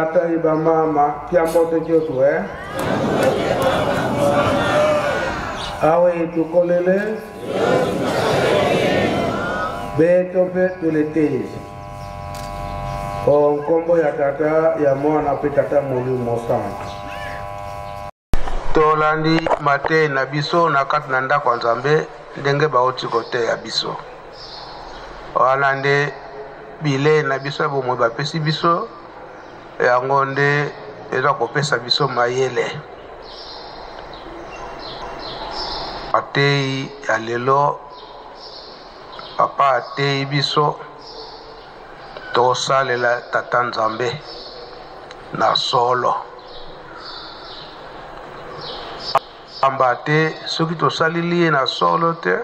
Batali bamama kiambote kyotu eh? Awe tukolele beto mpe tuletezi o nkombo ya Tata, ya Mwana mpe Tata Molimo Santu. Tolandi mateyi na biso na kati na ndako ya Nzambe ndenge bauti koteya biso. Wana nde bilei na biso ya bomoi bapesi biso, yango nde eza kopesa biso mayele. Mateyi ya lelo, papa ateyi biso tosalela Tata Nzambe na solo. Pamba te soki tosaleli ye na solo te,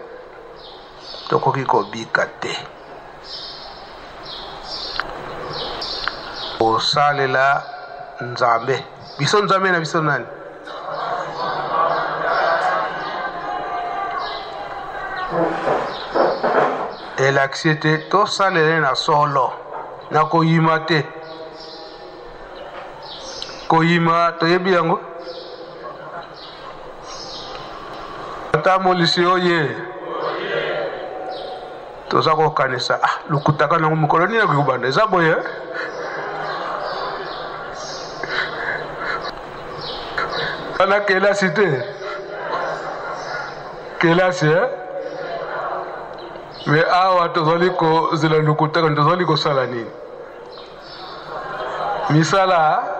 tokoki kobika te. Kosalela Nzambe. Biso Nzambe na biso nani? Elakisi ete tosalela ye na solo, na koyima te. Koyima toyebi yango. Atambolisi oye toza kokanisa ah, lukutaka nango mokolo nini akoki kobanda eza boye wana kelasi te kelasi eh? Me awa tozali kozela lukutaka, tozali kosala nini? Misala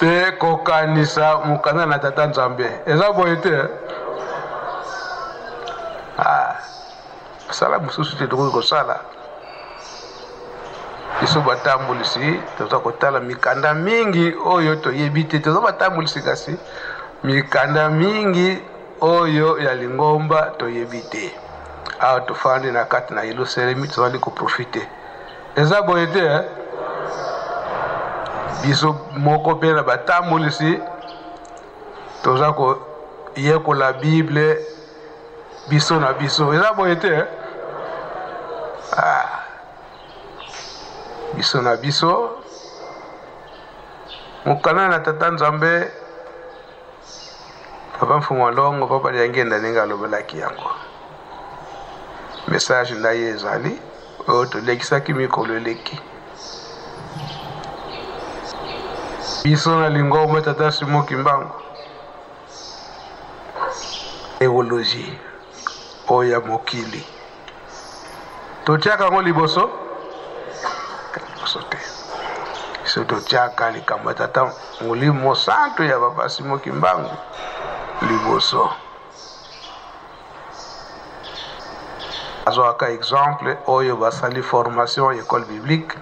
te kokanisa mokanda na Tata Nzambe eza boye te. Ah, mosala mosusu te tokoki kosala biso batambulisi. Toza kotala mikanda mingi oyo toyebi te, toza batambulisi kasi mikanda mingi oyo ya lingomba toyebi te. Awa tofandi na kati na Yelusalemi, tozali koprofite. Eza boye te eh? Biso moko mpe na batambulisi toza koyekola Bible biso na biso. Eza boye te eh? Ah. Biso na biso mokanda na Tata Nzambe, Papa Mfumu Alongo, Papa Diangenda ndenge alobelaki yango. Message na ye ezali oyo tolekisaki mikolo eleki. Biso na lingomba Tata Simon Kimbangu, théologie oyo ya mokili totiaka yango liboso liboso te. Biso totiaka likambo ya Tata Molimo Santo ya Papa Simon Kimbangu liboso. Azwaka exemple oyo basali formation école biblique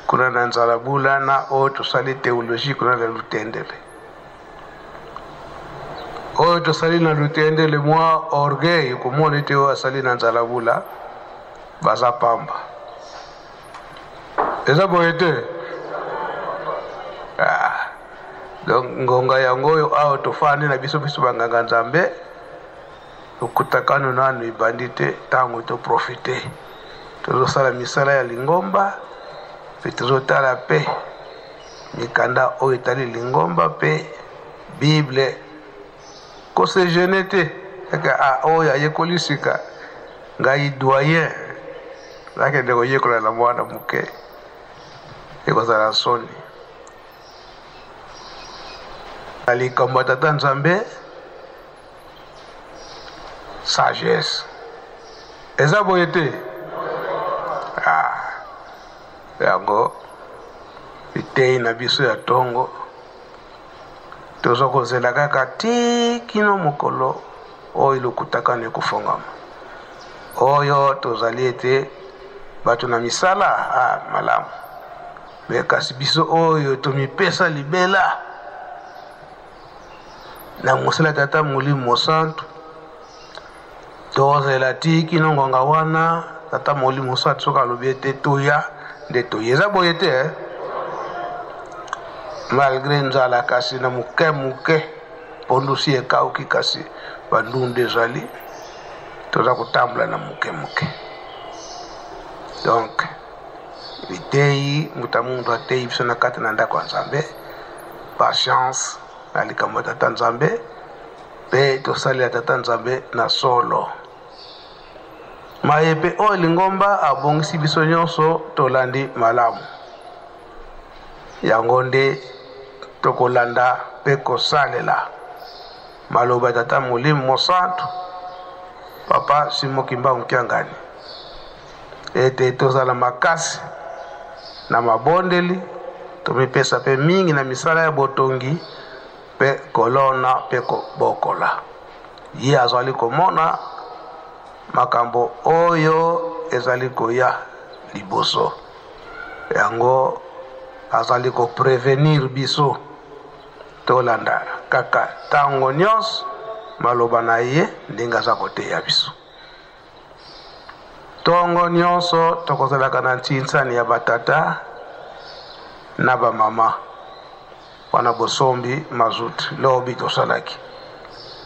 kuna na Nzalabula, na oyo tosali théologie kuna na Lutendele. Oyo tosali na Lutendele, mwa orgueil komona ete oyo asali na Nzalabula baza pamba. Eza boye te. Ah. Donc ngonga yango oyo awa tofandi na biso, biso banganga Nzambe, lokutakano nanu ebandi te. Ntango toprofite, tozosala misala ya lingomba mpe tozotala mpe mikanda oyo etali lingomba mpe Bible. Kose gêner te kaka ah, oyo ayekoli sika, ngai doyen nakende koyekola na mwana moke, ekozala soni. Na likambo ya Tata Nzambe, sagesse eza boye te. Ah, yango bitei na biso ya ntongo, toza kozela kaka ti kino mokolo oyo lokutakano ekofongama. Oyo tozali ete bato na misala ah, malamu me, kasi biso oyo tomipesa libela na mosala Tata Molimo Mosantu, tozela ti kino ngonga wana Tata Molimo Mosantu soki alobi ete toya, nde toye. Eza boye te eh? Malgré nzala, kasi na moke moke pondusi ekauki, kasi bandundu ezali, toza kotambola na moke moke. Donc Liteyi mbuta muntu ateyi biso na kati na ndako ya Nzambe, patience na likambo ya Tata Nzambe, mpe tosalela Tata Nzambe na solo. Maye mpe oyo lingomba abongisi biso nyonso tolandi malamu. Yango nde tokolanda mpe kosalela maloba ya Tata Molimo Mosantu, Papa Simon Kimbangu Kiangani, ete tozala makasi na mabondeli, tomipesa mpe mingi na misala ya botongi mpe kolona mpe kobokola. Ye azali komona makambo oyo ezali koya liboso, yango azali koprevenir biso tolanda kaka ntango nyonso maloba na ye ndenge aza koteya biso. Ntongo nyonso tokozalaka na ntinsani ya batata na bamama wana bosombi mazut. Lobi tosalaki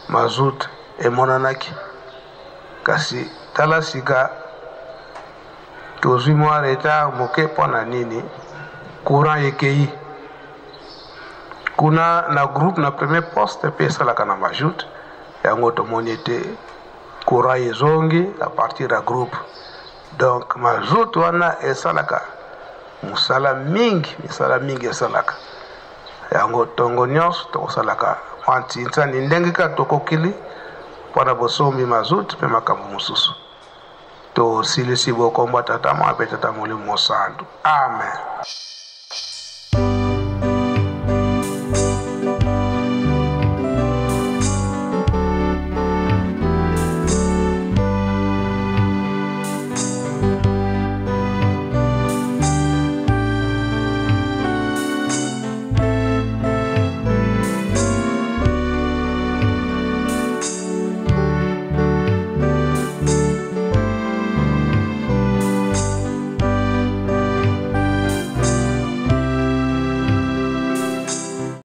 mazut emonanaki, kasi tala sika tozwi mwa retard moke. Mpo na nini? Courant ekei kuna na groupe na premier poste mpe esalaka na majoute. Yango tomoni ete courant ezongi à partir ya groupe, donc mazout wana esalaka mosala mingi, misala mingi esalaka yango. Ntongo nyonso tokosalaka mwa ntinsani ndenge kaka tokokili mpona bosombi mazout mpe makambo mosusu. Tosilisi bokombo Tata Mwana mpe Tata Molimo Mosantu. Amen.